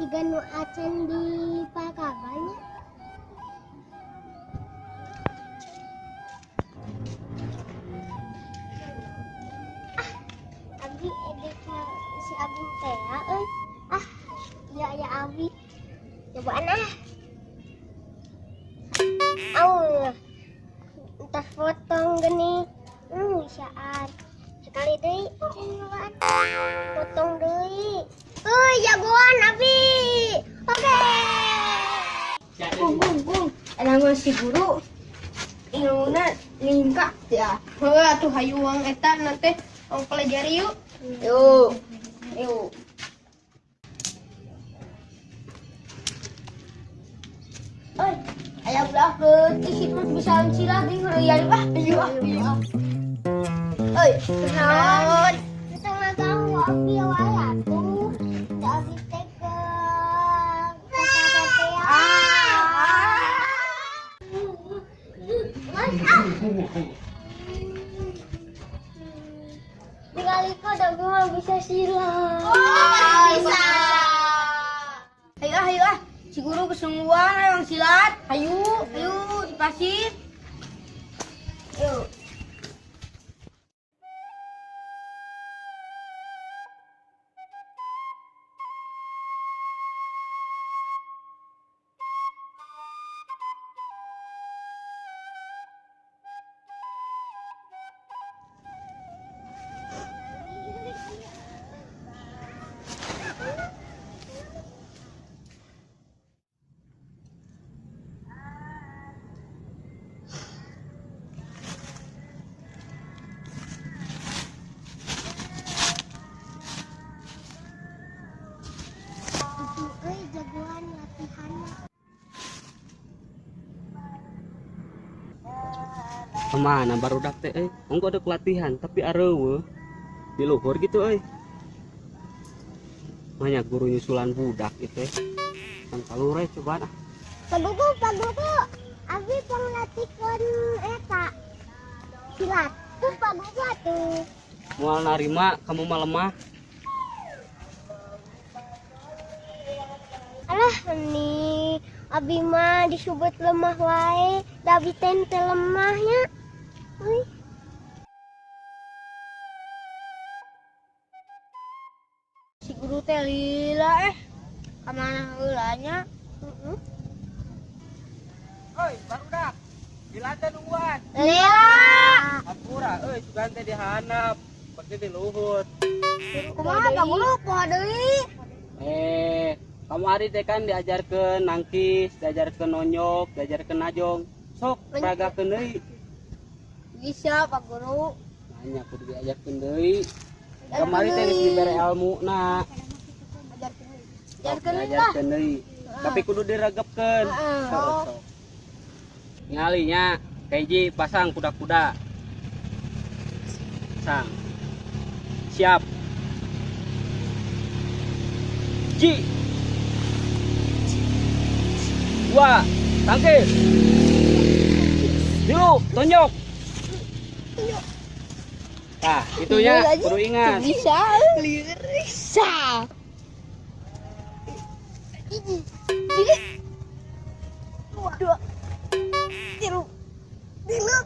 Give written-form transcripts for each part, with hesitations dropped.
Ciga nu acan di pakabannya. Ah, abi edek si Agung teh euy. Ah, iya ya abi. Cobaan ah. Au. Entar potong gini. Bisaan. Sekali deui cobaan. Potong deui. Euy, jagoan abi. Oke. Gung gung gung. Eta si guru ilmuna ningkat ya. Heuh atuh hayuang eta nanti mau pelajari yuk. Yuk. Yuk. Oi, aya budak leutik mah bisa silat deui heureuyang ah. Yuk ah. Yuk. Oi, naon? Kita ngaganggu abi wae atuh. Da abi teh ke teh. Mas ah. Dikali-kali da mah bisa silat. Oh, bisa. Ayo ah, ayo ah. Si guru kesungguhan ayo silat. Ayo, ayo dipasir. Yuk. Jagoan latihannya. Kemana barudak teh euy? Ongko ada pelatihan tapi areueuh di luhur gitu euy. Banyak guru nyusulan budak itu. Kan kalure coba ah. Pak Gugu, Pak Gugu, abi panglatihkeun eta silat. Tuh Pak Gugu atuh. Moal narima kamu mah lemah. Alah nih, abi mah disebut lemah wae, da abi teh teu lemahnya. Euy. Si guru teh lila ka mana heula nya? Heeh. Oi, barudak. Dilata nungguan. Lila. Hampura euy, sugan teh dihanap, berarti di luhur. Kumaha Pak Guru poho deui? Kamari teh kan diajarkeun nangkis, diajarkeun nonyok, diajarkeun najong. Sok peragakeun deui. Bisa Pak Guru. Nanya kudu diajarkeun deui. Kamari teh geus dibere elmuna. Ajarkeun Diajarkeun deui. Tapi kudu diregepkeun. Sok. Ngalinya kahiji pasang kuda-kuda. Pasang. Siap. Ji. 2, tangkis. 3, tonjok. Nah, itunya kudu ingat. Bisa. Bisa. 1, 2, 3, 3.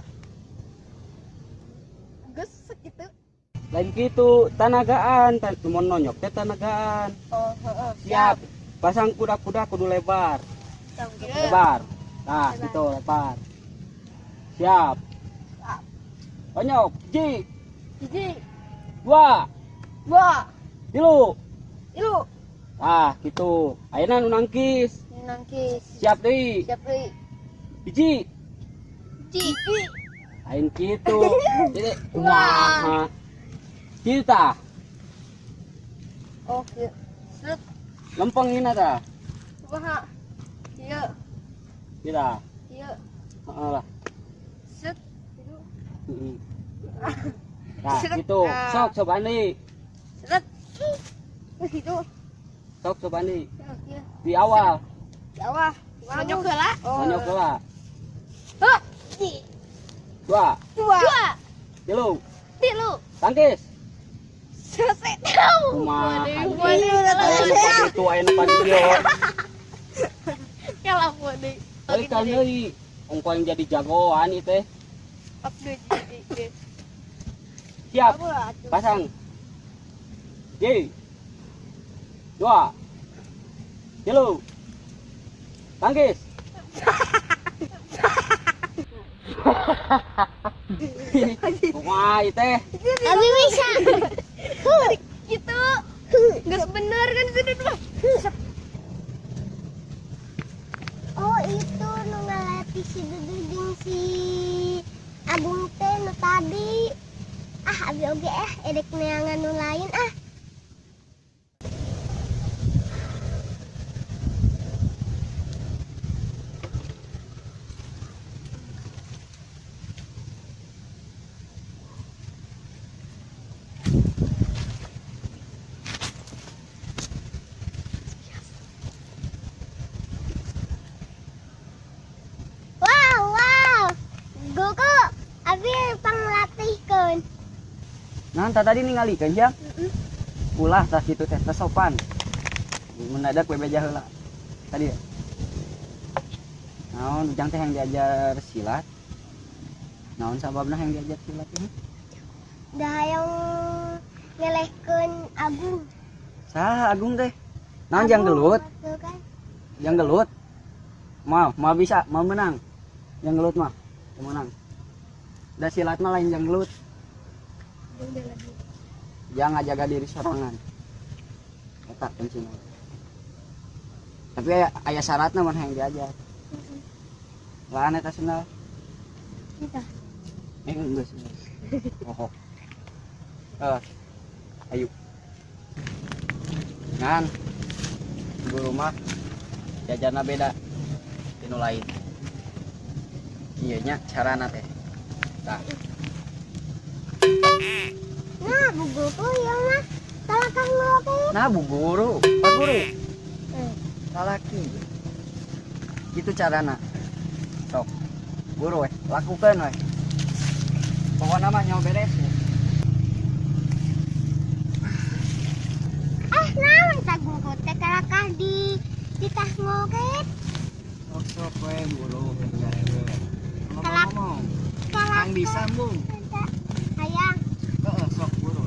Geus sakitu. Lain kitu, tanagaan, mun nonyok teh tanagaan. Oh, heeh. Siap. Pasang kuda-kuda kudu lebar. Lebar. Nah, gitu lebar. Siap. Onyok, 1, 1, 2, 2, 3. 3. Nah, gitu. Ayeuna nu nangkis. Nangkis. Siap deui. Siap deui. 1. 1. Lain kitu. Jadi kumaha? Kitu tah. Oh, kieu. Seret. Lempeng hina tah. Kumaha? Ieu. Kieu tah. Ieu. Heeh lah. Set. Gitu. Heeh. Nah, gitu. Sok cobaan deui. Seret. Geus kitu. Sok cobaan deui. Di awal. Di awal. Nonyok heula. Nonyok heula. Heuh. 2, 2, 3, 3. Tangkis. Selesai tahu. Kumaha? Itu aya nu panggil. Kalah deui. Euy kan deui. Ongko yang jadi jagoan ieu teh. Siap. Pasang. 1, 2, 3. Tangkis. Kumaha ieu teh? Abi bisa. Gitu. Enggak bener kan itu mah. Oh, itu nu ngalatih si Dudu jeung si Agung teh nu tadi. Ah, abi oge edek neangan nu lain ah. Nah, tadi ningalikeun ya. Ulah tah kitu teh teh sopan. Mendadak bebeja heula. Tadi ya. Naon ujang teh yang diajar silat? Naon sababna yang diajar silat ini? Da hayang ngelehkeun Agung. Saha Agung teh? Naon jang gelut? Kan? Jang gelut. Mau, mau bisa, mau menang. Jang gelut mah, mau menang. Da silat mah lain jang gelut. Jangan jaga diri sorangan. Eta kuncina. Tapi aya syaratna mun hayang diajar. Lahan eta sendal. Eta. Geus. Oh. Ayo. Ngan. Guru mah jajarna beda tinu lain. Ieu nya carana teh. Tah. Nah, bu guru ya mah talakah ngopi. Nah, bu guru, Pak guru. Talaki. Gitu carana. Sok. Guru weh, lakukan weh. Pokoknya mah nyawa beres. Ah, naon tah guru teh talakah di titah ngopi. Sok-sok weh guru, ngomong. Kang disambung. Hayang. Heeh, sok guru.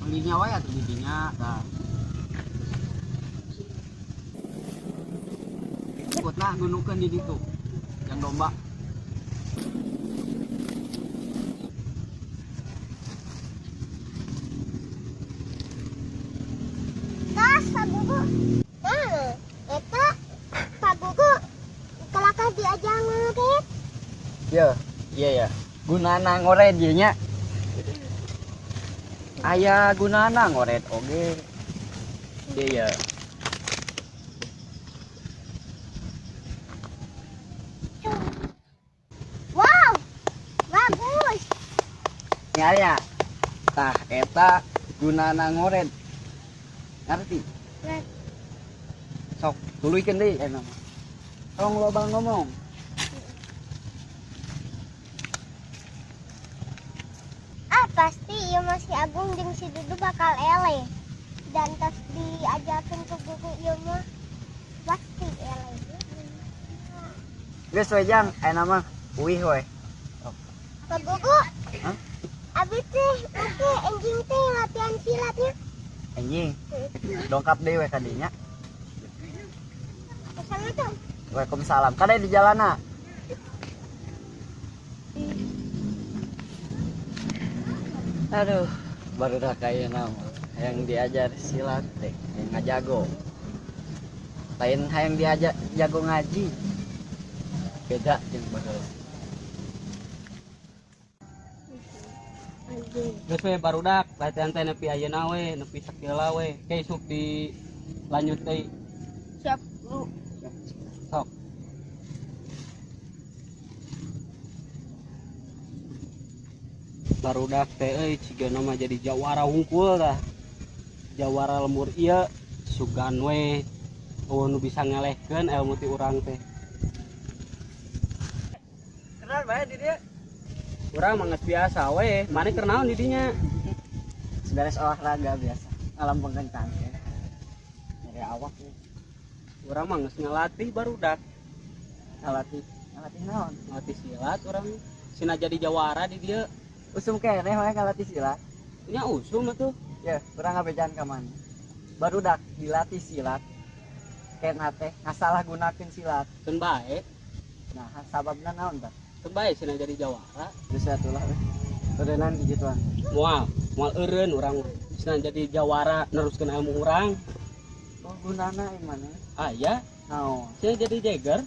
Didinya wae atuh didinya tah. Ikutlah gunukeun di ditu. Yang domba. Tas Pak Gugu. Nah, eta Pak Gugu kalakah diajar ngoret. Ya, iya ya. Gunana ngoret ieu nya. Aya gunana ngoret oge. Iya ya. Wow. Bagus. Ya ya. Tah eta gunana ngoret. Ngerti? Ngerti. Sok tuluykeun deui eta mah. Tong loba ngomong. Ah, pasti ieu mah si Agung jeung si Dudu bakal eleh. Dan tas diajarkeun ke guru ieu mah pasti eleh. Geus we jang, ayeuna mah uih we. Pak Gugu. Hah? Abi teh oke enjing teh latihan silatnya. Anjing. Dongkap deui we ka dinya. Assalamualaikum. Waalaikumsalam. Kade di jalana. Aduh, baru dah kaya nama yang diajar silat teh, yang ngajago. Lain hayang diajar jago ngaji. Beda jeung baheula. Geus we barudak latihan teh nepi ayeuna we, nepi sakila we. Ke isuk di lanjut deui. Siap, lu. Sok. Barudak teh euy cigana mah jadi jawara hungkul tah. Jawara lembur ieu sugan we Eueuh nu bisa ngelehkeun ilmu ti urang teh. Kenal bae di dieu. Urang mah geus biasa we, maneh keur naon di dinya? Beres olahraga biasa, ngalambengkeun cangkeh. Nyeri awak we. Urang mah geus ngalatih barudak. Ngalatih, ngalatih naon? Ngalatih silat urang. Sina jadi jawara di dieu. Usum keneh we ngalatih silat. Nya usum atuh. Ya, urang ngabejaan ka maneh. Barudak dilatih silat. Kena teh ngasalah gunakeun silat. Keun bae. Nah, sababna naon tah? Keun bae sina jadi jawara. Geus atuh lah we. Eureunnan gituan. Moal, moal eureun urang sina jadi jawara neruskeun ilmu urang. Oh, gunana ieu maneh? Aya, Naon? sina jadi jeger.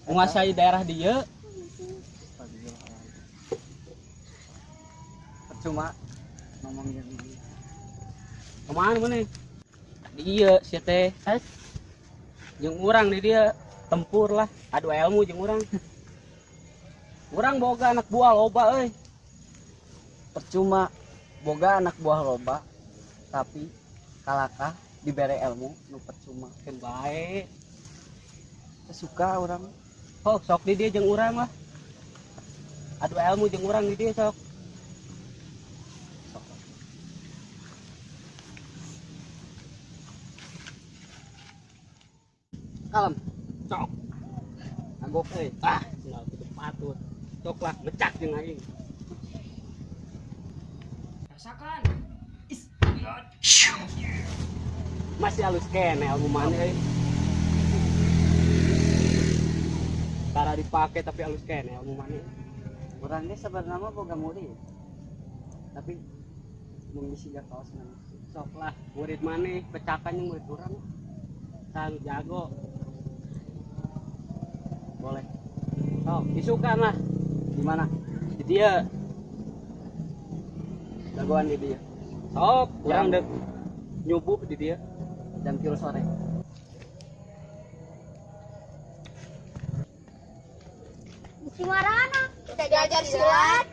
Menguasai daerah dieu. Percuma ngomong jeung dia. Kemana maneh? Di ieu sia teh. Jeung urang di dieu tempur lah, adu ilmu jeung urang. Urang boga anak buah loba euy. Percuma boga anak buah loba tapi kalakah dibere ilmu nu percuma. Keun bae. Suka urang. Oh, sok di dieu jeung urang lah. Adu ilmu jeung urang di dieu sok. Sok. Kalem. Sok. Anggok euy. Ah, tinggal tutup patut. Sok lah, mecak jeung aing. Rasakan. Is. Masih halus keneh ilmu maneh euy. Tara dipake tapi halus keneh ilmu maneh. Urang ge sabarna mah boga murid. Tapi mung bisi kaos maneh. Sok lah, murid maneh pecakan jeung murid urang. Sang jago. Boleh. Sok, isukan lah. Di mana? Di dieu. Jagoan di dieu. Sok, urang deuk nyubuh di dieu. Jam 3 sore. Si Marana. Kita diajar silat.